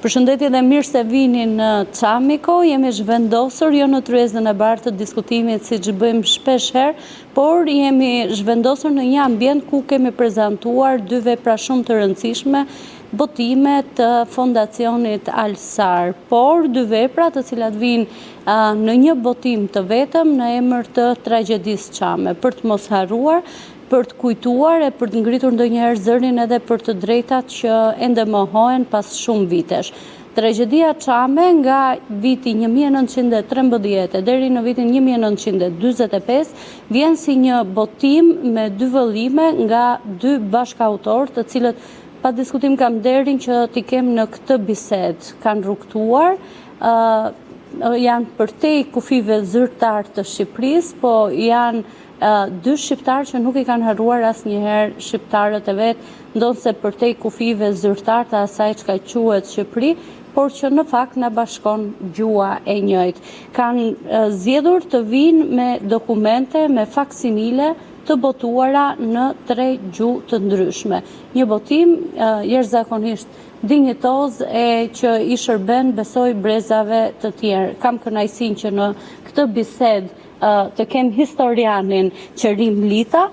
Përshëndetje dhe mirë se vini në Çamiko. Jemi zhvendosur jo në tryezën e bardhë të diskutimit siç bëjmë shpesh herë, por jemi zhvendosur në një ambient ku kemi prezantuar dy vepra shumë të rëndësishme, botime të Fondacionit Alsar, por dy vepra të cilat vijnë në një botim të vetëm në emër të tragjedisë çame, për të mos harruar, për të kujtuar e për të ngritur ndonjëherë zërin edhe për të drejtat që ende mohohen pas shumë vitesh. Tragjedia çame nga viti 1913 e deri në vitin 1945 vjen si një botim me dy vëllime nga dy bashkautorë të cilët pa diskutim kam nderin që t'i kem në këtë bisedë. Kanë rrugëtuar, janë përtej kufijve zyrtarë të Shqipërisë, po janë dy shqiptarë që nuk i kanë harruar asnjëherë shqiptarët e vet, ndonëse përtej kufijve zyrtarë të asaj çka quhet Shqipëri, por që në fakt na bashkon gjuha e njëjtë. Kanë zgjedhur të vijnë me dokumente, me faksimile të botuara në tre gjuhë të ndryshme. Një botim jashtëzakonisht dinjitoz e që i shërben besoj brezave të tjerë. Kam kënaqësinë që në këtë bisedë të kem historianin Qerim Lita.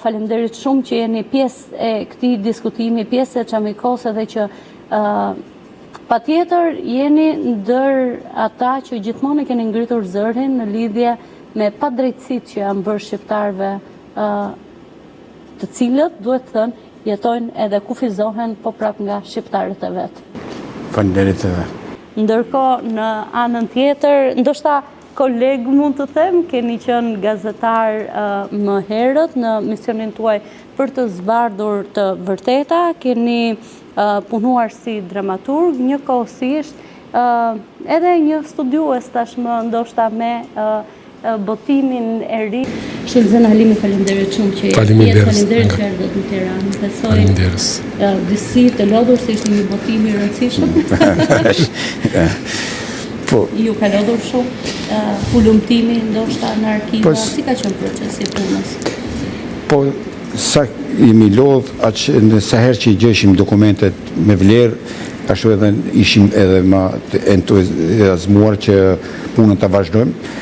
Faleminderit shumë që jeni pjesë e këtij diskutimi, pjesë e Çamikos edhe që patjetër jeni ndër ata që gjithmonë e keni ngritur zërin në lidhje me padrejtësitë që janë bërë shqiptarëve të cilët, duhet thënë, jetojnë edhe kufizohen po prapë nga shqiptarët e vet. Faleminderit edhe. Ndërkohë në anën tjetër, ndoshta Koleg mund të them, keni qenë gazetar më herët në misionin tuaj për të zbardhur të vërteta, keni punuar si dramaturg, njëkohësisht edhe një studiues tashmë ndoshta me botimin e ri. Shëlzen Halimi, faleminderit shumë që jeni pjesë, faleminderit që erdhët në Tiranë. Besoj faleminderit. Disi të lodhur se ishte një botim i rëndësishëm. Po. Ju ka lodhur shumë hulumtimi ndoshta në arkiva, po, si ka qenë procesi i punës? Po, sa jemi lodh, aq në sa herë që i gjejshim dokumentet me vlerë, ashtu edhe ishim edhe ma të entuziazmuar që punën ta vazhdojmë.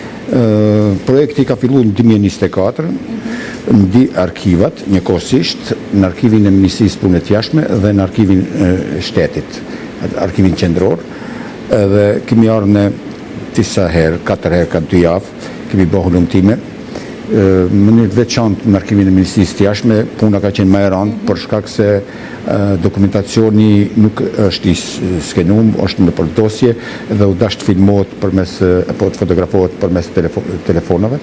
Projekti ka fillu në 2024, mhm. në dy arkivat, njëkohësisht, në arkivin e Ministrisë Punëve të Jashtme dhe në arkivin e shtetit, arkivin qendror. Edhe kemi ardhë në disa herë, katër herë, ka dy javë, kemi bo hulumtime. Në mënyrë të veçantë në arkivin e Ministrisë të Jashtme, puna ka qenë më e rëndë për shkak se dokumentacioni nuk është i skenum, është nëpër dosje dhe u dasht të filmohet përmes, apo të fotografohet përmes telefonave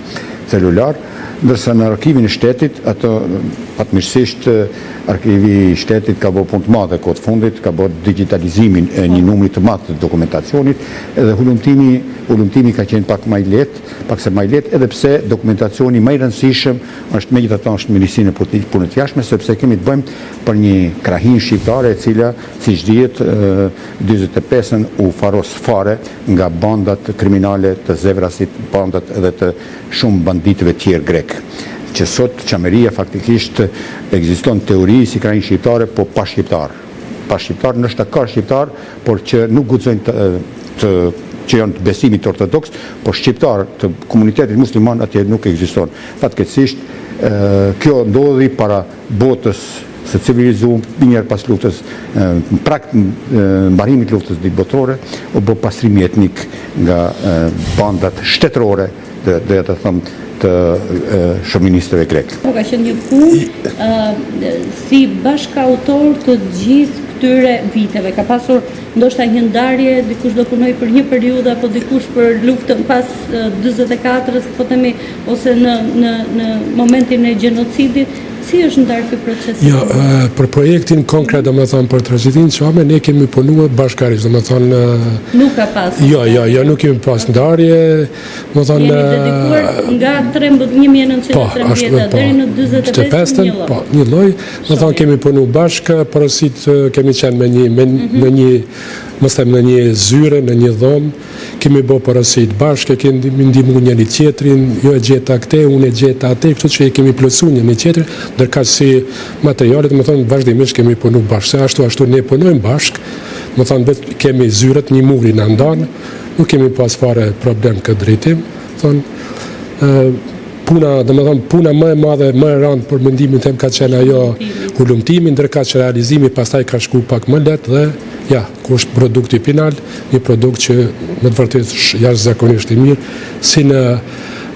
celular, ndërsa në arkivin e shtetit, ato fatmirësisht Arkivi i Shtetit ka bo punë të madhe kohët e fundit, ka bo digjitalizimin e një numri të madh të dokumentacionit edhe hulumtimi, hulumtimi ka qenë pak ma i lehtë, paksa ma i lehtë, edhe pse dokumentacioni ma i rëndësishëm është megjithatë është në Ministrinë e Punëve të Jashtme, sepse kemi të bëjmë për një krahinë shqiptare e cila, siç dihet, 45-ën u faros fare nga bandat kriminale të Zevrasit, bandat edhe të shumë banditëve tjerë grekë, që sot Çamëria faktikisht ekziston teori si krahinë shqiptare, po pa shqiptarë. Pa shqiptarë, ndoshta ka shqiptarë, por që nuk guxojnë të, të që janë të besimit ortodoks, por shqiptarë të komunitetit musliman atje nuk ekziston. Fatkeqësisht, kjo ndodhi para botës së civilizuar, menjëherë pas luftës, në prag të mbarimit të luftës dytë botërore, u bë pastrimi etnik nga bandat shtetërore, doja të them, të shovinistëve grekë. Po ka qenë një punë si bashkautor të gjithë këtyre viteve. Ka pasur ndoshta një ndarje, dikush do punojë për një periudhë apo dikush për luftën pas 44-ës, po themi, ose në në në momentin e gjenocidit. Si është ndarë ky proces? Jo, për projektin konkret, domethënë për tragjedinë çame, ne kemi punuar bashkarisht, domethënë Nuk ka pas. Jo, jo, jo, nuk kemi pas ndarje, domethënë Jeni dedikuar nga 13 1913 po, po, deri në 45 një lloj. Po, një lloj, domethënë kemi punu bashkë, porositë kemi qenë me një me, mm -hmm. në një, mos them në një zyre, në një dhomë, Kemi bo porositë bashkë, e kemi ndihmu njëri tjetrin, jo e gjeta këte, unë e gjeta atë, kështu që e kemi plotësu njëri tjetrin, ndërkaq si materiale, domethënë, vazhdimisht kemi punu bashkë, se ashtu ashtu ne punojmë bashkë, Domethonë, veç kemi zyret, një muri na ndan, nuk kemi pas fare problem këtë drejtim. Thonë, puna, domethonë, puna më e madhe, më e randë për mendimin tem ka qenë ajo hulumtimi, ndërkaq realizimi pastaj ka shku pak më lehtë dhe ja, ku është produkti final, një produkt që me të vërtetë është jashtëzakonisht i mirë, si në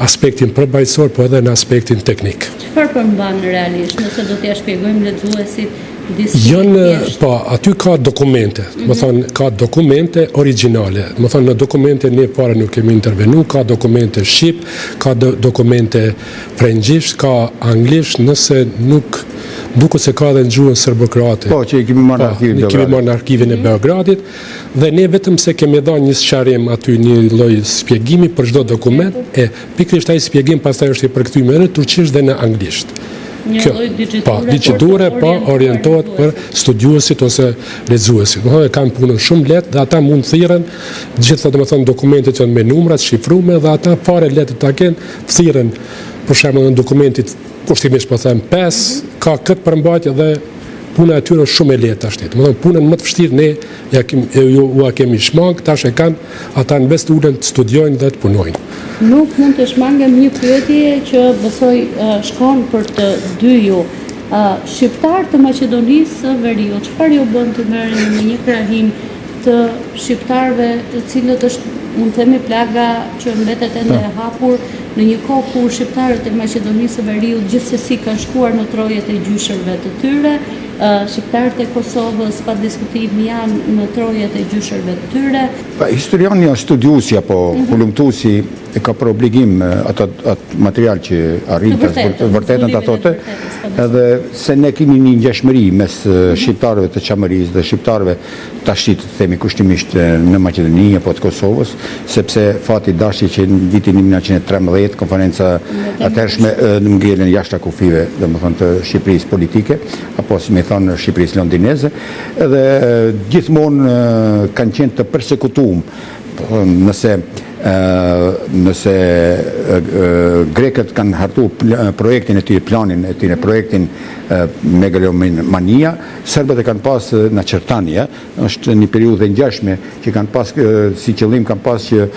aspektin përmbajtësor, po edhe në aspektin teknik. Çfarë përmban realisht, nëse do t'ia shpjegojmë lexuesit disi Janë, po, aty ka dokumente, mm -hmm. thonë, ka dokumente origjinale, domethonë, në dokumente ne fare nuk kemi intervenu, ka dokumente shqip, ka do, dokumente frëngjisht, ka anglisht, nëse nuk duket se ka edhe në gjuhën serbokroate. Po, që i kemi marrë në po, arkivin e Beogradit. Kemi marrë në arkivin e mhm. Beogradit, dhe ne vetëm se kemi dhënë një sqarim aty, një lloj shpjegimi për çdo dokument, e pikërisht ai shpjegim pastaj është i përkthyer në turqisht dhe në anglisht. Një Kjo, lloj digiture, po, digiture, po, orientohet për studiuesit ose lexuesit. Domethënë kanë punën shumë lehtë dhe ata mund thirren, gjitha domethënë dokumentet janë me numra të shifrume dhe ata fare lehtë ta kenë, thirren për shembull në dokumentit kushtimisht po them 5, ka këtë përmbajtje dhe puna e tyre është shumë e lehtë tash. Domethënë punën më të vështirë ne ja kem, ju ua kemi shmang, tash e kanë ata në vend të ulen të studiojnë dhe të punojnë. Nuk mund të shmangem një pyetje që besoj shkon për të dy ju. Shqiptarë të Maqedonisë së Veriut, çfarë ju bën të merreni me një krahinë të shqiptarëve të cilët është mund të themi plaga që mbetet ende e hapur në një kohë kur shqiptarët e Maqedonisë së Veriut gjithsesi kanë shkuar në trojet e gjyshërve të tyre, shqiptarët e Kosovës pa diskutim janë në trojet e gjyshërve të tyre. Pa, historiani a studiuesi apo mhm. hulumtuesi e ka për obligim atë atë material që arrin të vërtetën ta thotë, edhe se ne kemi një ngjashmëri mes mhm. shqiptarëve të Çamërisë dhe shqiptarëve tashti të themi kushtimisht në Maqedoni apo të Kosovës, sepse fati dashti që në vitin 1913 konferenca atëhershme në ngelën jashtë kufijve, domethënë të Shqipërisë politike, apo si me thonë Shqipërisë londineze, edhe gjithmonë kanë qenë të persekutum, nëse nëse grekët kanë hartu projektin e tyre, planin e tyre, projektin megalomania, serbët e kanë pas Načertanija, është një periudhë e ngjashme që kanë pas si qëllim kanë pas që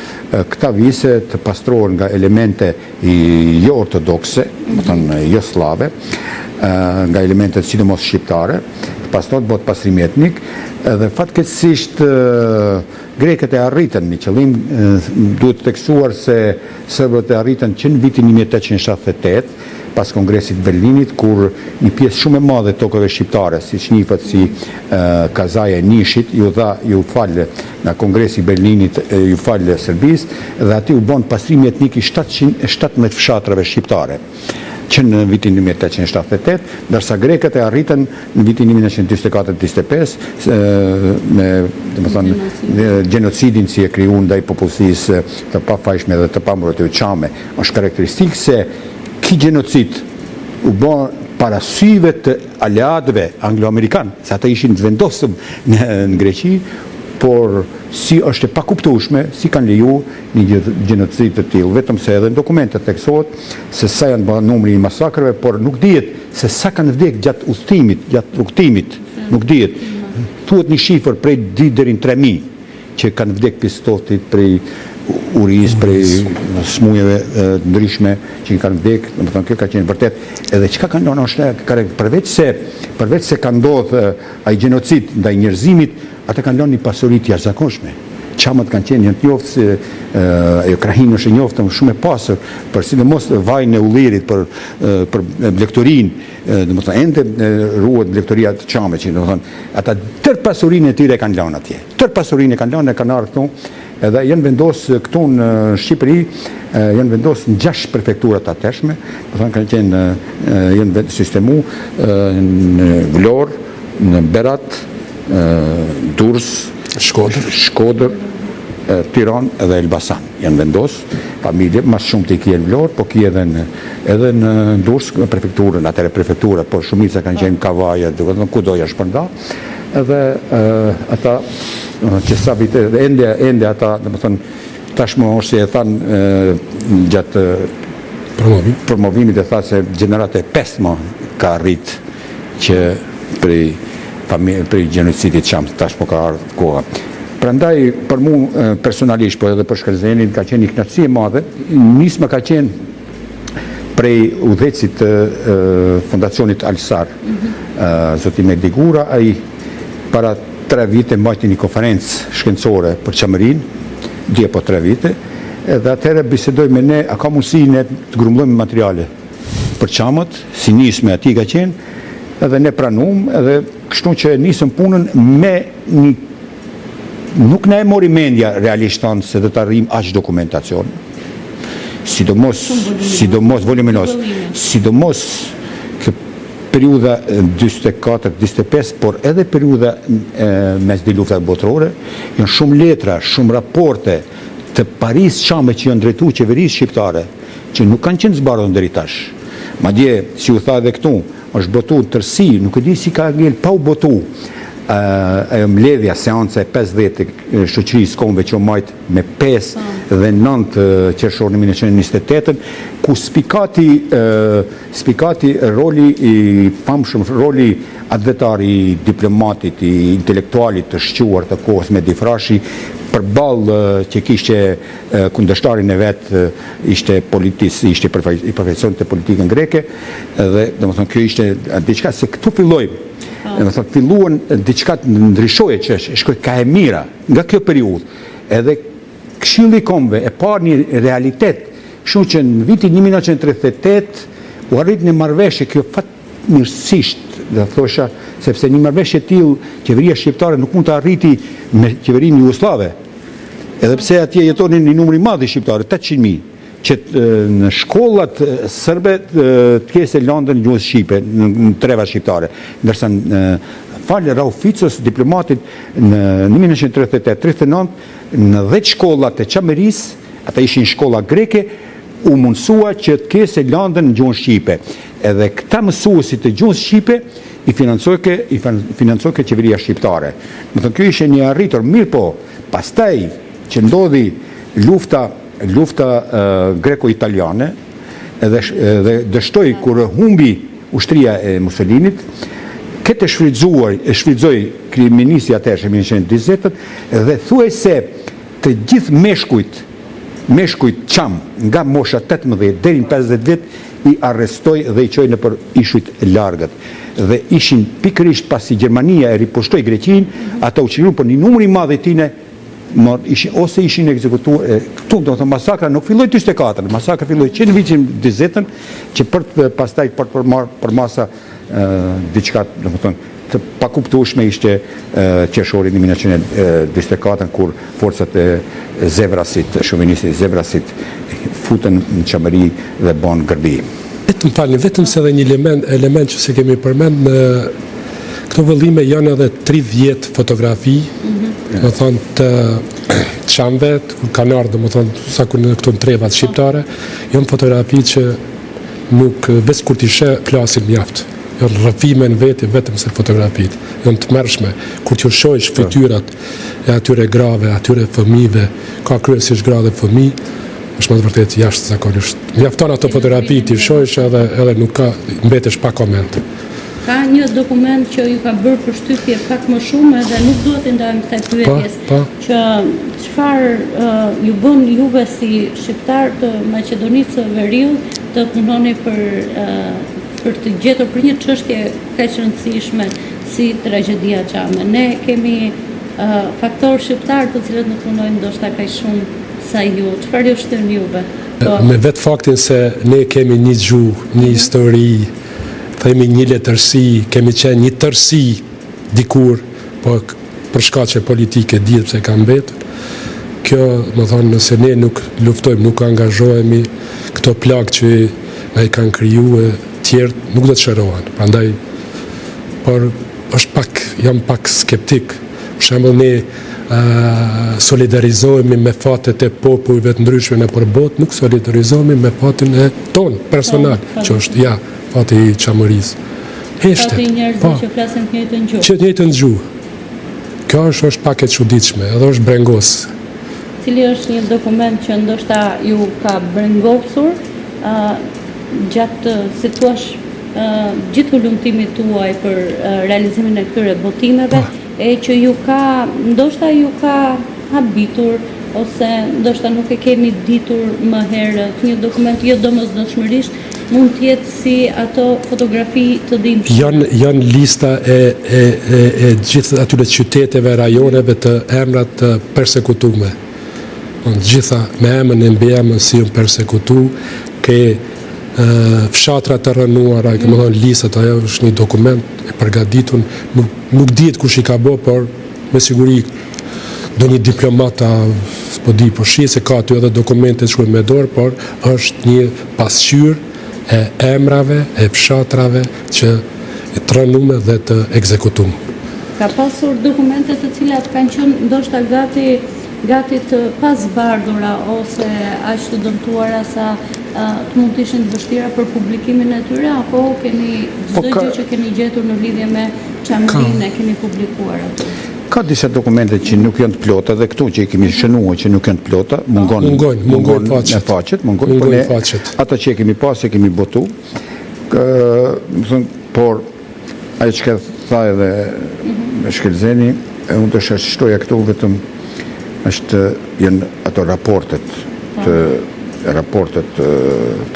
këta vise të pastrohen nga elemente jo ortodokse, domethënë jo sllave, nga elementet sidomos shqiptare, të pastrohet bëhet pastrimi etnik, dhe fatkeqësisht grekët e arritën një qëllim, duhet të theksuar se serbët e arritën që në vitin 1878, pas Kongresit të Berlinit, kur një pjesë shumë e madhe e tokave shqiptare, siç njihet si Kazaja e Nishit, iu dha, iu fal nga Kongresi i Berlinit, iu fal Serbisë, dhe aty u bën pastrimi etnik i 717 fshatrave shqiptare që në vitin 1878, ndërsa grekët e arritën në vitin 1944-45 me, domethënë, gjenocidin si e krijuan ndaj popullsisë të pafajshme dhe të pambrojtur çame. Është karakteristik se ky gjenocid u bë para syve të aleatëve anglo-amerikan, se ata ishin të vendosur në, në Greqi, por si është e pakuptueshme, si kanë leju një gjenocid të tillë, vetëm se edhe në dokumente theksohet se sa janë bërë numri i masakrave, por nuk dihet se sa kanë vdek gjatë udhëtimit, gjatë rrugëtimit, nuk dihet. Thuhet një shifër prej 2 deri në 3000 që kanë vdek prej ftohtit, prej urisë, prej smujeve të ndryshme që kanë vdek, domethënë kjo ka qenë vërtet. Edhe çka kanë lënë është përveç se përveç se ka ndodhur ai gjenocid ndaj njerëzimit, ata kanë lënë një pasuri të jashtëzakonshme. Çamët kanë qenë janë të njoftë se ajo krahinë është e njoftë shumë e pasur për sidomos vajin e ullirit për për blegtorinë, domethënë ende ruhet blegtoria të çame që domethënë ata tërë pasurinë e tyre e kanë lënë atje. Tërë pasurinë e kanë lënë e kanë ardhur këtu edhe janë vendos këtu në Shqipëri, janë vendos në gjashtë prefektura të atëhershme, domethënë kanë qenë janë sistemu në Vlorë, në Berat, Durrës, Shkodër, Shkodër, Tiranë dhe Elbasan. Janë vendos familje, më shumë të ki në Vlorë, po ki edhe në edhe në Durrës, në prefekturën, atëherë prefektura, por shumica kanë qenë Kavaja, domethënë kudo janë shpërnda. Edhe ata që sa vite ende ende ata, domethënë tashmë është si e thanë gjatë promovimit, promovimit e tha se gjenerata e pestë më ka arrit që prej. prej gjenocidit çam, tash po ka ardhur koha. Prandaj për mu personalisht, po edhe për Shkëlzenin ka qenë një kënaqësi e madhe, nisma ka qenë prej udhëheqësit të Fondacionit Alsar, zoti Mehdi Gura, ai para tre vite mbajti një konferencë shkencore për Çamërinë, dy apo tre vite, edhe atëherë bisedoi me ne, a ka mundësi ne të grumbullojmë materiale për çamët, si nismë e atij ka qenë, edhe ne pranum, edhe kështu që nisëm punën me një nuk na e mori mendja realisht thanë se do të arrijmë aq dokumentacion, sidomos, sidomos voluminoz, sidomos kjo periudha 44-45, por edhe periudha mes dy luftave botërore, janë shumë letra, shumë raporte të parisë çame që janë drejtu qeverisë shqiptare, që nuk kanë qenë zbardhur deri tash. Madje, si u tha edhe këtu, është botu në tërësi, nuk e di si ka ngel pa u botu ajo mbledhja, seanca e 50 e shoqërisë kombeve që u majt me 5 dhe 9 qershor 1928, ku spikati spikati roli i famshëm, roli atdhetar i diplomatit, i intelektualit të shquar të kohës Mehdi Frashëri, përballë që kishte kundërshtarin e vet ishte politis, ishte i përfaqësonte politikën greke dhe domethënë kjo ishte diçka se këtu filloi po. domethënë filluan diçka të ndryshojë që shkoi ka e mira nga kjo periudhë edhe Këshilli i Kombëve e pa një realitet kështu që në vitin 1938 u arrit një marrëveshje kjo fatmirësisht do të thosha sepse një marrëveshje e tillë qeveria shqiptare nuk mund të arriti me qeverinë jugosllave Edhe pse atje jetonin një numër i madh i shqiptarëve, 800.000, që në shkollat sërbe të kese landën gjuhës shqipe, në trevat shqiptare. Ndërsa falë Rauf Ficos, diplomatit në 1938-39, në 10 shkollat e Çamërisë, ata ishin shkolla greke, u mundësua që të kese landën në gjuhën shqipe. Edhe këta mësuesit të gjuhës shqipe i financojke, i financojke qeveria shqiptare. Domethënë, kjo ishte një arritur, mirëpo, Pastaj që ndodhi lufta lufta greko-italiane edhe dhe dështoi kur humbi ushtria e Musolinit, këtë e shfrytëzuar e shfrytëzoi kryeministri atëhershëm në 1920 dhe thuajse të gjithë meshkujt meshkujt çam nga mosha 18 deri në 50 vjet i arrestoi dhe i çoi nëpër ishujt e largët dhe ishin pikërisht pasi Gjermania e ripushtoi Greqinë, ata u çliruan, por një numër i madh i tyne ishin ose ishin ekzekutuar, këtu do të thonë masakra nuk filloi 44, masakra filloi që në vitin 40-ën, që për të pastaj për të marrë përmasa diçka, domethënë të pakuptueshme ishte qershori 1944 kur forcat e Zevrasit, shovinistit Zevrasit futën në Çamëri dhe bënë gërbi. Vetëm falni, vetëm se edhe një element, element që s'e kemi përmend në këto vëllime janë edhe 30 fotografi, mm -hmm. domethënë të çamëve, kur kanë ardhur, domethënë sa kur në këto trevat shqiptare, janë fotografi që nuk veç kur t'i sheh flasin mjaft. Janë rrëfime në veti vetëm se fotografitë. Janë të tmerrshme. Kur t'ju shohësh po. fytyrat e atyre grave, atyre fëmijëve, ka kryesisht gra dhe fëmijë, është me të vërtetë jashtëzakonisht. Mjafton ato fotografi t'i shohësh edhe edhe nuk ka mbetesh pa koment. Ka një dokument që ju ka bërë përshtypje pak më shumë edhe nuk duhet t'i ndajmë kësaj po, pyetjes, po. që çfarë uh, ju bën juve si shqiptar të Maqedonisë së Veriut të punoni për uh, për të gjetur për një çështje kaq të rëndësishme si tragjedia çame. Ne kemi uh, faktorë shqiptarë të cilët nuk punojnë ndoshta kaq shumë sa ju. Çfarë ju shtyn juve? Po. Me vetë faktin se ne kemi një gjuhë, një histori, themi një letërsi, kemi qenë një tërësi dikur, po për shkaqe politike dihet pse ka mbetur. Kjo, domethonë, nëse ne nuk luftojmë, nuk angazhohemi, këto plagë që na i kanë kriju tjerët, nuk do të shërohen. Prandaj, por është pak, jam pak skeptik. Për shembull, ne solidarizohemi me fatet e popujve të ndryshme nëpër botë, nuk solidarizohemi me fatin e tonë personal, po, po. që është, ja, fati i Çamërisë. Heshtet. Fati i njerëzve po, që flasin të njëjtën gjuhë. Që të njëjtën gjuhë. Kjo është është pak e çuditshme, edhe është brengosëse. Cili është një dokument që ndoshta ju ka brengosur uh, gjatë, si thua? gjithë hulumtimit tuaj për realizimin e këtyre botimeve, po. e që ju ka, ndoshta ju ka habitur ose ndoshta nuk e keni ditur më herët, një dokument jo domosdoshmërisht mund të jetë si ato fotografi të dhimbshme. Janë janë lista e e e e gjithë atyre qyteteve, rajoneve të emrat të persekutume. Të gjitha me emën e mbiemën si janë persekutu, ke fshatra të rrënuara, mm. domethënë listat, ajo është një dokument e përgatitun, nuk, nuk dihet kush i ka bo, por me siguri ndonjë diplomat a s'po di, po shihet se ka aty edhe dokumente të shkruar me dorë, por është një pasqyrë e emrave, e fshatrave që të rrënume dhe të ekzekutume. Ka pasur dokumente të cilat kanë qenë ndoshta gati gati të pazbardhura ose aq të dëmtuara sa të mund të ishin të vështira për publikimin e tyre apo keni po çdo gjë që keni gjetur në lidhje me Çamërinë e keni publikuar aty? Ka disa dokumente që nuk janë të plota dhe këtu që i kemi shënuar që nuk janë të plota, mungon mungojnë, mungojnë faqet. faqet, mungojnë, por ne faqet. Ato që e kemi pas e kemi botu. Kë, më thënë, por ajo që tha edhe mm Shkëlzeni, e unë të shtoja këtu vetëm është janë ato raportet të raportet të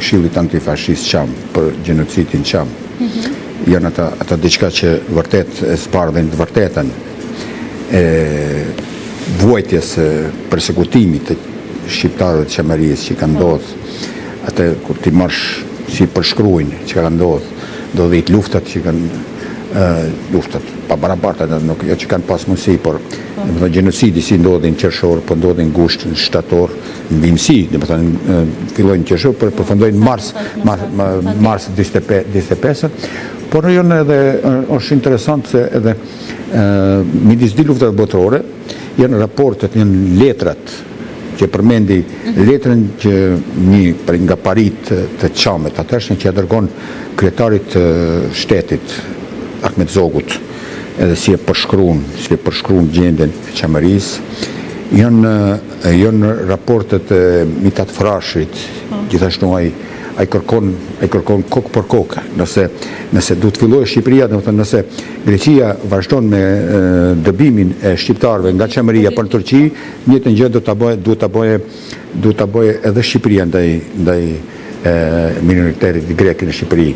Këshillit Antifashist Çam për gjenocidin Çam. Mm -hmm. Janë ata ata diçka që vërtet e zbardhin të vërtetën e vuajtjes së persekutimit të shqiptarëve të Çamërisë që ka ndodhur atë kur t'i marrësh si përshkruajnë çka ka ndodhur, ndodhitë luftat që kanë luftat pabarabarta, nuk jo që kanë pas mundësi, por po. domethënë gjenocidi si ndodhi në qershor, po ndodhi në gusht, në shtator, në vijimësi, domethënë fillojnë në qershor, por përfundojnë në mars, mars, mars 45, por janë edhe është interesant se edhe midis dy luftave botërore janë raportet, janë letrat që përmendi mhm. letrën që një prej nga paritë të Çamët atëhershme që ia dërgon kryetarit të shtetit Ahmet Zogut edhe si e përshkruan, si e përshkruan gjendjen e Çamërisë, janë janë raportet e Mitat Frashërit, po. gjithashtu ai ai kërkon ai kërkon kokë për kokë, nëse nëse duhet të fillojë Shqipëria, domethënë nëse Greqia vazhdon me dëbimin e shqiptarëve nga Çamëria për në Turqi, njëjtën gjë do ta bëjë, duhet ta bëjë, duhet ta bëjë edhe Shqipëria ndaj ndaj minoritetit grek në Shqipëri.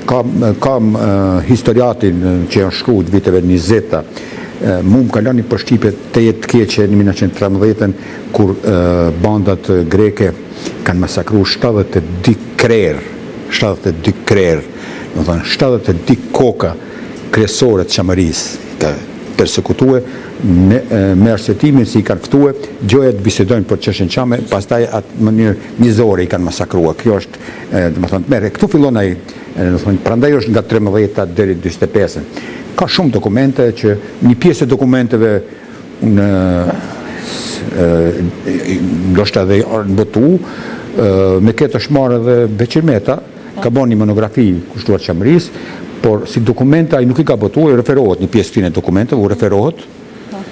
Ka ka historiatin që janë shkruar të viteve 20-ta. Mu më ka lënë një përshtypje tejet të keqe në 1913-ën kur bandat greke kanë masakru 72 krerë, 72 krerë, domethënë 72 koka kryesore të Çamërisë, të persekutue me, me arsyetimin se i kanë ftue gjoja të bisedojnë për çështjen çame, pastaj atë mënyrë mizore i kanë masakrua. Kjo është, domethënë, tmerr. Këtu fillon ai, domethënë, prandaj është nga 13-ta deri 45-ën. Ka shumë dokumente që një pjesë e dokumenteve në ndoshta edhe janë botu, me këtë është marrë edhe Beqir Meta, ka bërë një monografi kushtuar Çamërisë, por si dokumenta ai nuk i ka botuar, i referohet një pjesë këtyre dokumenteve, u referohet. Po.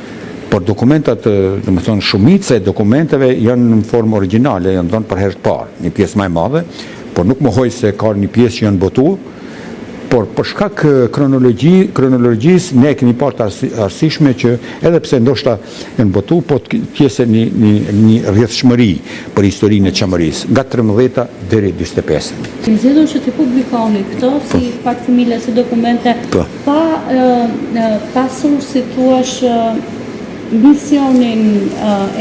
Por dokumentat, domethënë shumica e dokumenteve janë në formë origjinale, janë dhënë për herë të parë, një pjesë më e madhe, por nuk mohoj se ka një pjesë që janë botuar, por për shkak kronologji, kronologjisë ne kemi parë të arsyeshme që edhe pse ndoshta janë botu, po të ketë një, një, një rrjedhshmëri për historinë e Çamërisë, nga 13-ta deri 45. Keni zgjedhur që t'i publikoni këto si po. faksimile, si dokumente, po. pa e, pasur, si thuash, misionin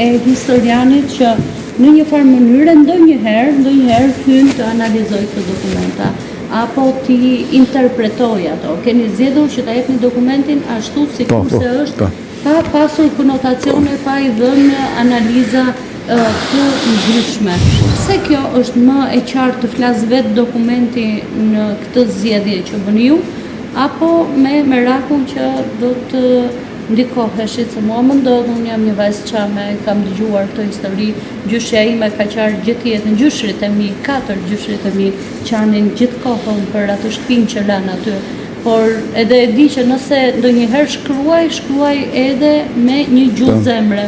e historianit që në një farë mënyre ndonjëherë, ndonjëherë hyn të analizojë këto dokumenta apo t'i interpretojë ato. Keni zgjedhur që ta jepni dokumentin ashtu sikurse po, po, është po. Pa pasur konotacione, pa i dhënë analiza të ndryshme. Pse kjo është më e qartë të flasë vetë dokumenti në këtë zgjedhje që bëni ju, apo me merakun që do të ndikoheshit, se mua më ndodh, unë jam një vajzë çame, kam dëgjuar këto histori, gjyshja ime ka qarë gjithë jetën, gjyshrit e mi, katër gjyshrit e mi, qanin gjithë kohën për atë shtëpinë që lanë aty. Por edhe e di që nëse ndonjëherë shkruaj, shkruaj edhe me një gjuhë po. zemre.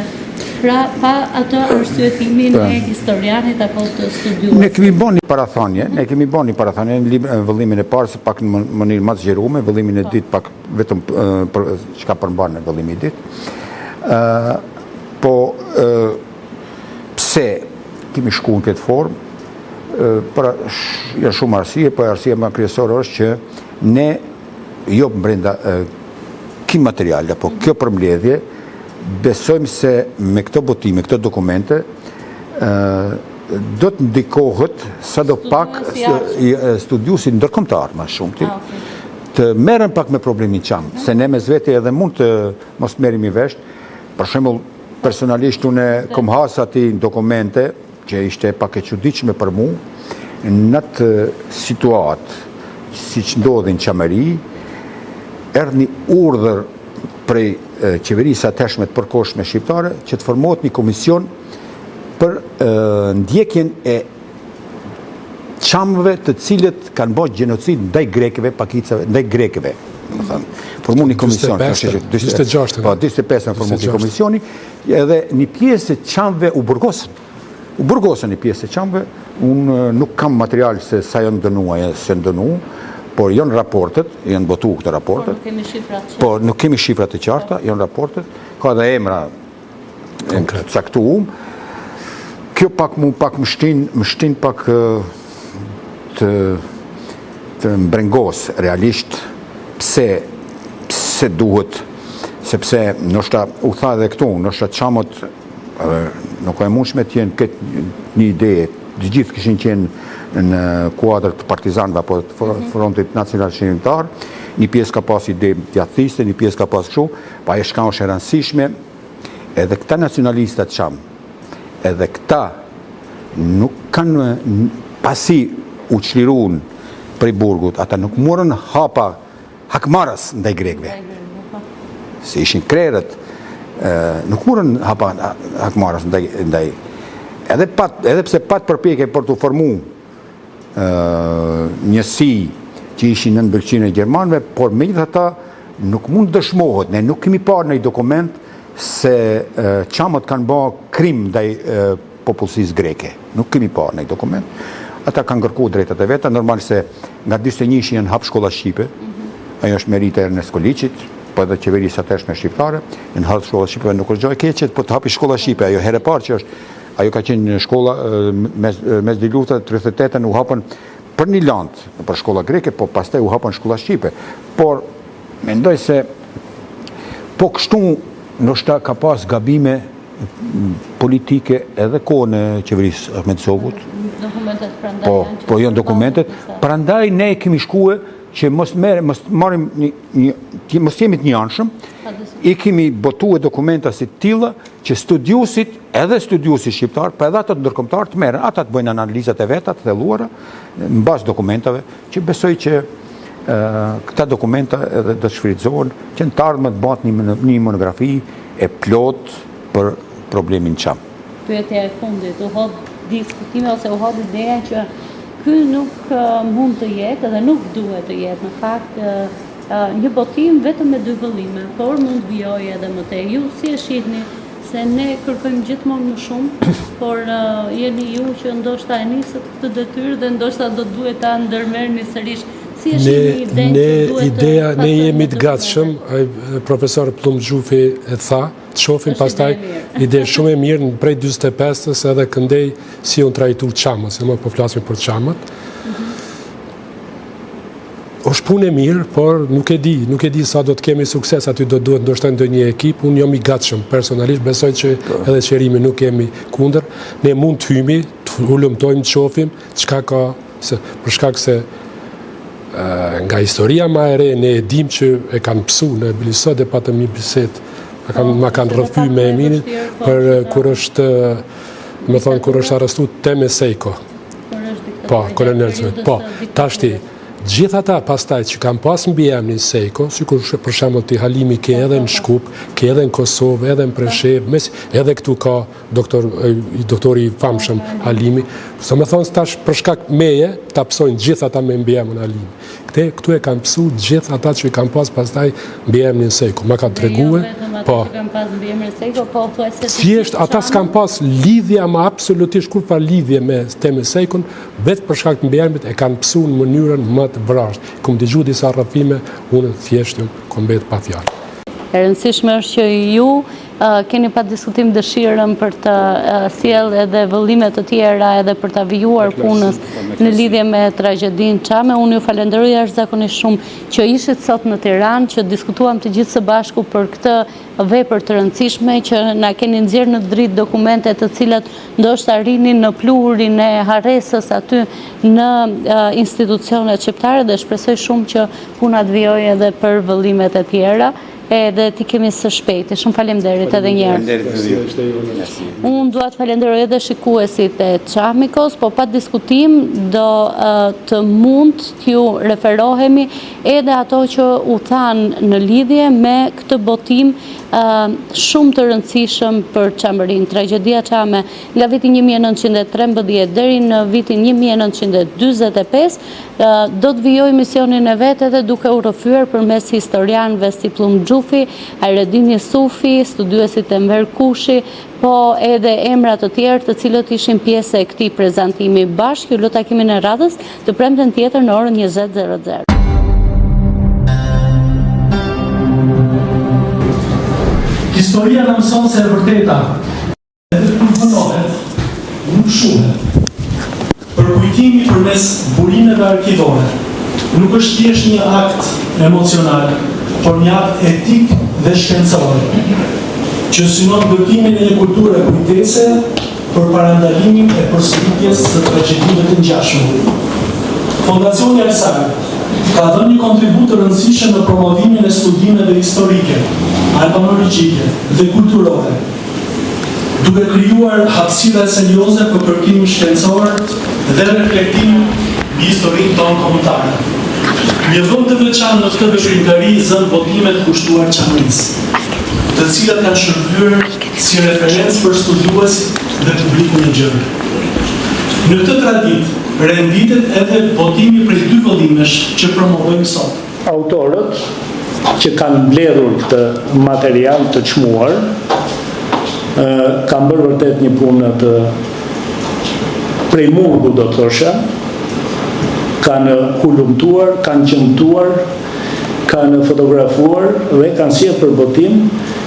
Pra, pa atë arsyetimin e historianit apo të studiuesit. Ne kemi bo një parathanje, ne kemi bo një parathanje në vëllimin e parë, se pak në mënyrë ma të zgjerume, vëllimin e dytë pak vetëm për çka përmban në vëllimi i dytë. Po, pse kemi shku në këtë formë, për janë shumë arsye, po arsyeja më kryesore është që ne jo brenda ky material apo kjo përmbledhje besojmë se me këto botime, këto dokumente do të ndikohet sado pak studiuesit ndërkombëtar ma shumti ah, të merren pak me problemin çam, se ne mes vete edhe mund të mos merremi vesh. Për shembull, personalisht unë kom has aty në dokumente që ishte pak e çuditshme për mu, në atë situatë, siç ndodhi në Çamëri, erdh një urdhër prej qeverisë atëhershme të përkohshme shqiptare që të formohet një komision për ndjekjen e çamëve të cilët kanë bërë gjenocid ndaj grekëve, pakicave, ndaj grekëve, domethënë. Formu një komision, 46, po, 45 në formu një komisioni, edhe një pjesë e çamëve u burgosën. U burgosën një pjesë e çamëve, unë nuk kam material se sa janë dënu, a s'janë dënu, por janë raportet, janë botu këto raportet. Po nuk kemi shifra të qarta. Po nuk kemi shifra të qarta, janë raportet, ka edhe emra të caktuum. Kjo pak mu pak më shtin, më shtin pak të të brengos realisht pse pse duhet sepse ndoshta u tha edhe këtu, ndoshta çamët edhe nuk e mundshme të jenë këtë një ide, të gjithë kishin qenë në kuadër të partizanëve apo të mhm. frontit nacional çlirimtar, një pjesë ka pas ide djathtiste, një pjesë ka pas kështu, pa e çka është e rëndësishme, edhe këta nacionalistat çam, edhe këta nuk kanë, pasi u çlirun prej burgut, ata nuk morën hapa hakmarrës ndaj grekëve. Po. Se ishin krerët, nuk morën hapa hakmarrës ndaj, ndaj edhe, pat, edhe pse pat përpjekje për t'u formu njësi që ishin nën mbikëqyrjen e gjermanëve, por megjithatë nuk mund të dëshmohet, ne nuk kemi parë në një dokument se çamët kanë ba krim ndaj popullsisë greke. Nuk kemi parë në një dokument. Ata kanë kërku drejtat e veta, normal se nga 41 janë hap shkolla shqipe, mhm. ajo është meritë e Ernest Koliqit, po edhe qeverisë atëhershme shqiptare, janë hap shkolla shqipe, nuk është gjë e keqe, po të hapi shkolla shqipe, ajo herë e parë që është Ajo ka qenë një shkolla mes mes dy luftave, 38-ën u hapën për një landë, për shkolla greke, po pastaj u hapën shkolla shqipe. Por mendoj se po kështu ndoshta ka pas gabime politike edhe kohën e qeverisë Ahmet Zogut. Dokumentet prandaj po, janë Po, janë dokumentet. Prandaj ne kemi shkue që mos merr, mos marrim një, një të mos jemi të njëanshëm. I kemi botue dokumenta si të tilla që studiuesit, edhe studiuesit shqiptar, po edhe ata ndërkombëtar të merren, ata të bëjnë analizat e veta të thelluara në bazë dokumentave, që besoj që këta dokumenta edhe do të shfrytëzohen që në të ardhmen të bëhet një, një monografi e plotë për problemin çam. Pyetja e fundit, u hodh diskutimi ose u hodh ideja që ky nuk mund të jetë dhe nuk duhet të jetë në fakt një botim vetëm me dy vëllime, por mund të vijojë edhe më tej. Ju si e shihni se ne kërkojmë gjithmonë më shumë, por jeni ju që ndoshta e nisët këtë detyrë dhe ndoshta do duhet ta ndërmerrni sërish. Si e shihni idenë që duhet të Ideja, ne jemi të gatshëm, profesor Pëllumb Xhufi e tha, të shohim pastaj ide shumë e mirë në prej 45-ës edhe këndej si janë trajtu çamët, se më po flasim për çamët. Mhm. Është punë e mirë, por nuk e di, nuk e di sa do të kemi sukses, aty do duhet ndoshta ndonjë ekip, unë jam i gatshëm personalisht, besoj që po. edhe Qerimi nuk jemi kundër, ne mund të hymi, të hulumtojmë, të shohim çka ka, se, për shkak se nga historia ma e re ne e dim që e kanë pësu në bile sot e patëm një bisedë, ma kanë, ma kanë rrëfy me Eminin, po, për kur është, me thonë, kur është arrestu Teme Sejko. Po, kolonel, po, tashti, Gjithë ata pastaj që kanë pas mbiemrin Sejko, sikur për shembull ti Halimi ke edhe në Shkup, ke edhe në Kosovë, edhe në Preshevë, mes edhe këtu ka doktor doktori i famshëm Halimi. Domethënë tash për shkak meje ta pësojnë gjithë ata me mbiemrin Halimi. Këte, këtu e kanë pësu gjithë ata që i kanë pas pastaj mbiemrin Sejko. Ma ka tregue, jo po. Që kanë pas mbiemrin Sejko, po thuajse Thjesht ata s'kanë pas lidhje, ama absolutisht kurrfarë lidhje me Teme Sejkon, vetë për shkak të mbiemrit e kanë pësu në mënyrën më të vrazhdë. Kom dëgju disa rrëfime, unë thjesht kom mbet pa fjalë. E rëndësishme është që ju keni pa diskutim dëshirën për të sjellë edhe vëllime të tjera edhe për ta vijuar punën në lidhje me tragjedinë çame. Unë ju falenderoj jashtëzakonisht shumë që ishit sot në Tiranë, që diskutuam të gjithë së bashku për këtë vepër të rëndësishme, që na keni nxjerrë në dritë dokumente të cilat ndoshta rrinin në pluhurin e harresës aty në institucionet shqiptare dhe shpresoj shumë që puna të vijojë edhe për vëllimet e tjera edhe t'i kemi së shpejti. Shumë faleminderit edhe një herë. Unë dua të falenderoj edhe shikuesit e Çamikos, po pa diskutim do të mund t'ju referohemi edhe ato që u thanë në lidhje me këtë botim shumë të rëndësishëm për Çamërinë. Tragjedia Çame nga viti 1913 deri në vitin 1945 do të vijojë misionin e vet edhe duke u rrëfyer përmes historianëve si Pëllumb Xhufi, Hajredin Isufi, studiuesit Enver Kushi, po edhe emra të tjerë të cilët ishin pjesë e këtij prezantimi. Bashkë ju lë takimin e radhës të premten tjetër në orën 20:00. Historia na mëson se e vërteta Edhe kur vonohet, nuk shuhet. Përkujtimi përmes burimeve arkivore nuk është thjesht një akt emocional, por një akt etik dhe shkencor, që synon ndërtimin e një kulture kujtese për parandalimin e përsëritjes së tragjedive të ngjashme. Fondacioni Alsai ka dhënë një kontribut të rëndësishëm në promovimin e studimeve historike, albanologjike dhe kulturore, duke krijuar hapësira serioze për kërkim shkencor dhe reflektim mbi historinë tonë kombëtare. Një vend të veçantë në këtë veprimtari zënë botimet kushtuar Çamërisë, të cilat kanë shërbyer si referencë për studiuesit dhe publikun e gjerë. Në këtë traditë renditet edhe botimi prej dy vëllimesh që promovojmë sot. Autorët që kanë mbledhur këtë material të çmuar kanë bërë vërtet një punë të prej murgu do të thosha, kanë hulumtuar, kanë qëmtuar, kanë fotografuar dhe kanë sjellë për botim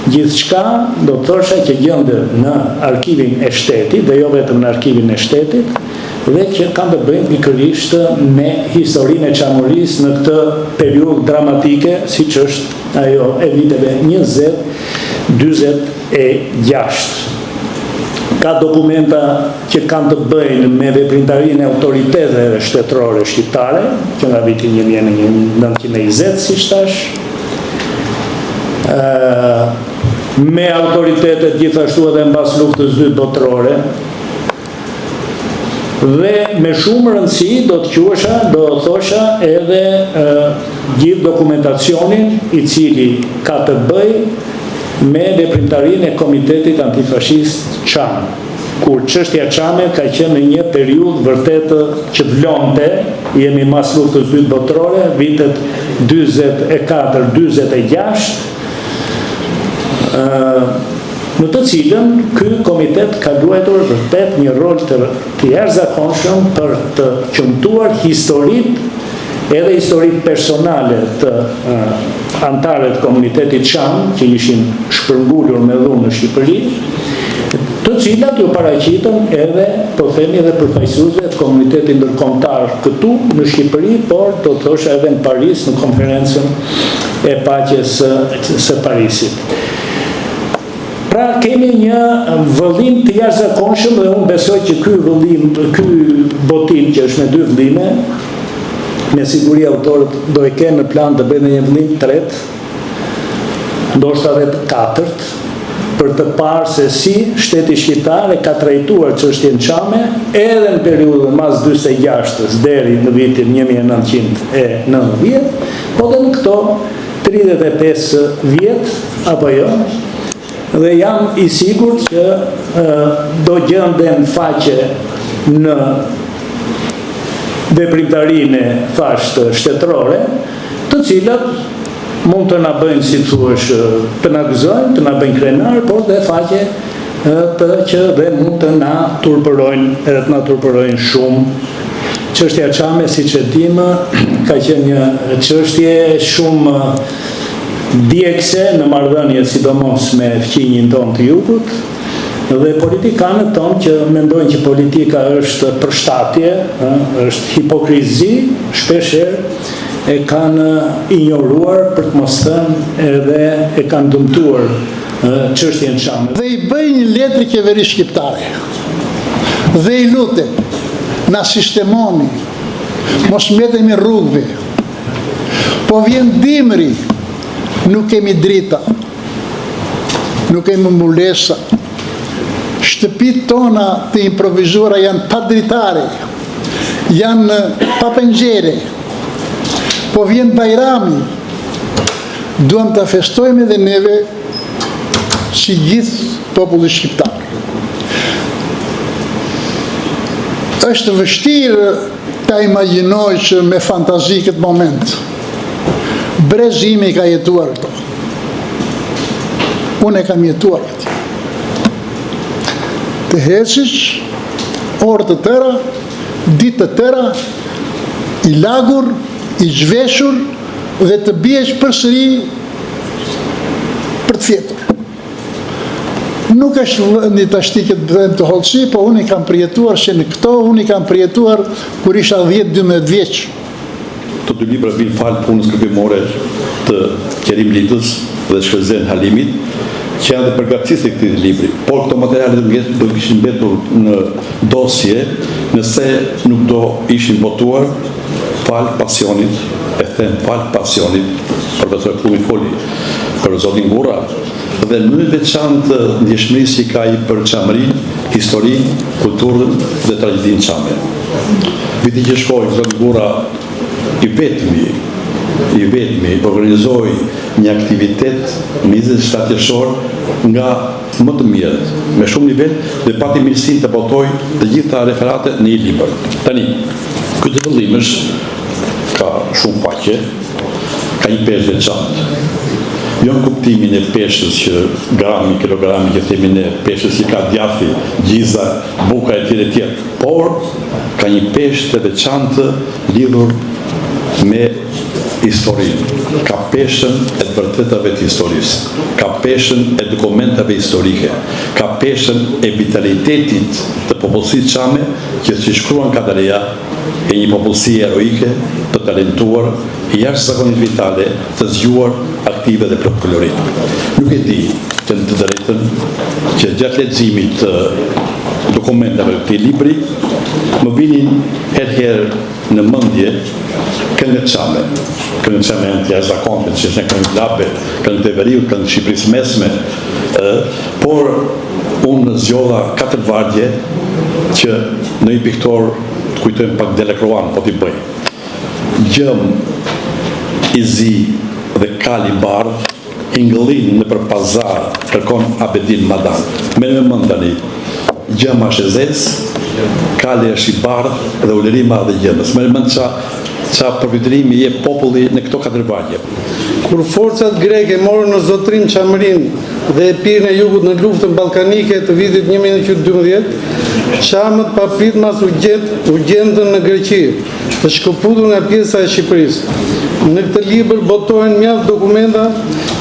gjithçka do të thosha që gjendet në arkivin e shtetit dhe jo vetëm në arkivin e shtetit, dhe që kanë të bëjnë pikërisht me historinë e Çamërisë në këtë periudhë dramatike, siç është ajo e viteve 20, 46. Ka dokumenta që kanë të bëjnë me veprimtarinë e autoriteteve shtetërore shqiptare, që nga viti 1920, siç thashë, me autoritetet gjithashtu edhe mbas luftës dytë botërore, Dhe me shumë rëndësi do të quhesha, do të thosha edhe gjithë dokumentacionin i cili ka të bëjë me veprimtarinë e Komitetit Antifashist Çam, kur çështja çame ka qenë në një periudhë vërtet që vlonte, jemi mas luftës dytë botërore, vitet 44 46, në të cilën ky komitet ka luajtur vërtet një rol të të jashtëzakonshëm për të qëmtuar historitë edhe historitë personale të anëtarëve të komunitetit çam që ishin shpërngulur me dhunë në Shqipëri, të cilat iu paraqitën edhe, po themi edhe përfaqësuesve të komunitetit ndërkombëtar këtu në Shqipëri, por do të thosha edhe në Paris në konferencën e paqes së, së Parisit. Pra kemi një vëllim të jashtëzakonshëm dhe unë besoj që ky vëllim, ky botim që është me dy vëllime, me siguri autorët do e kenë në plan të bëjnë një vëllim të tretë, ndoshta edhe të katërt. për të parë se si shteti shqiptar e ka trajtuar çështjen çame edhe në periudhën mas 46-ës deri në vitin 1990, po dhe në këto 35 vjet apo jo, dhe jam i sigurt që do gjenden faqe në veprimtarinë e thashtë shtetërore, të cilat mund të na bëjnë, si të thuash, të na gëzojnë, të na bëjnë krenar, por dhe faqe të që dhe mund të na turpërojnë, edhe të na turpërojnë shumë. Çështja çame, siç e dimë, ka qenë një çështje shumë djegëse në marrëdhëniet sidomos me fqinjin tonë të jugut dhe politikanët tonë që mendojnë që politika është përshtatje, është hipokrizi, shpeshherë e kanë injoruar për të mos thënë edhe e kanë dëmtuar çështjen çame. Dhe i bëj një letër qeverisë shqiptare dhe i lutem na sistemoni, mos mbetemi rrugëve. Po vjen dimri, nuk kemi drita, nuk kemi mbulesa. Shtëpitë tona të improvizuara janë pa dritare, janë pa penxhere. Po vjen Bajrami, duam ta festojmë edhe neve si gjithë populli shqiptar. Është vështirë Ta imagjinosh me fantazi këtë moment. Brezi im i ka jetuar këto. Unë e kam jetuar këtë. Të ecësh, orë të tëra, ditë të tëra, i lagur, i zhveshur dhe të biesh përsëri për të fjetur. Nuk është vendi tashti që të bëjmë të hollësi, po unë i kam përjetuar që në këto, unë i kam përjetuar kur isha 10-12 vjeç. Këto dy libra vijnë falë punës kërkimore të Qerim Litës dhe Shkëlzen Halimit, që janë dhe përgatitës të këtij libri. Por këto materiale do të kishin mbetur në dosje nëse nuk do ishin botuar falë pasionit, e them falë pasionit, profesor Pëllumbi foli për zotin Gurra, dhe në mënyrë të veçantë ndjeshmërisë që ka ai për Çamërinë, historinë, kulturën dhe tragjedinë çame. Vitin që shkoi, zoti Gurra i vetmi, i vetmi organizoi një aktivitet në 27 qershor nga më të mirët, me shumë nivel dhe pati mirësinë të botojë të gjitha referatet në një libër. Tani, ky dy vëllimësh ka shumë faqe, ka një peshë të veçantë. Jo në kuptimin e peshës që grami, kilogrami që themi ne, peshës që ka djathi, gjiza, buka e tjera e tjera, por ka një peshë të veçantë lidhur me historinë. Ka peshën e të vërtetave të historisë, ka peshën e dokumentave historike, ka peshën e vitalitetit të popullsisë çame që si shkruan Kadareja, e një popullsie heroike, të talentuar, jashtëzakonisht vitale, të zgjuar, aktive dhe plot kolorit. Nuk e di, të them të drejtën, që gjatë leximit të dokumentave të këtij libri, më vinin herë-herë në mendje këngët çame. Këngët çame janë të jashtëzakonshme, siç janë këngët labe, këngët e veriut, këngët e Shqipërisë së Mesme, ë, por unë zgjodha katër vargje që ndonjë piktor të kujtojnë pak Delacroix po t'i bëj. Gjëm i zi dhe kal i bardhë, hingëllin nëpër pazar, kërkon Abedin Madan. Merre me mend tani, gjëma është e zezë, kali është i bardhë dhe ulërima dhe gjëmës. Merre me mend ça ça përfytyrimi jep populli në këto katër vargje. Kur forcat greke morën në zotërim Çamërinë dhe Epirin e Jugut në Luftën Ballkanike të vitit 1912, çamët papritmas u gjet, u gjendën në Greqi, të shkëputur nga pjesa e Shqipërisë. Në këtë libër botohen mjaft dokumenta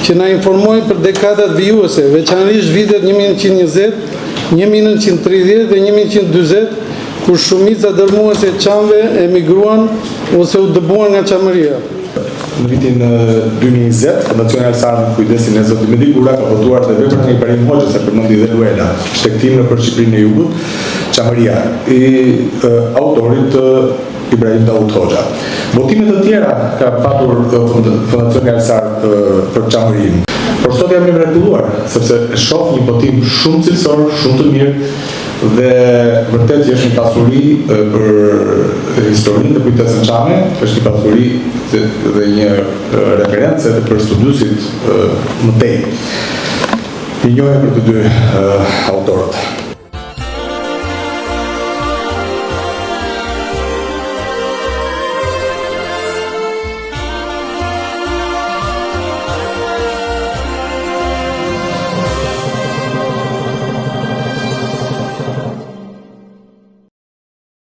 që na informojnë për dekadat vijuese, veçanërisht vitet 1920, 1930 dhe 1940, kur shumica dërmuese e çamëve emigruan ose u dëbuan nga Çamëria. Në vitin 2020, Fondacioni Alsar në kujdesin e zotit Medi Gura ka botuar dhe veprën e Ibrahim Hoxhës e përmendi dhe Luela, Shtegtim nëpër Shqipërinë e Jugut, Çamëria, i autorit të Ibrahim Daut Hoxha. Botime të tjera ka patur Fondacioni Alsar për Çamërinë. Por sot jam i mrekulluar, sepse shoh një botim shumë cilësor, shumë të mirë dhe vërtet që është një pasuri për historinë dhe kujtesën çame, është një pasuri dhe, dhe një referencë edhe për studiuesit më tej. Mirënjohje për të dy autorët.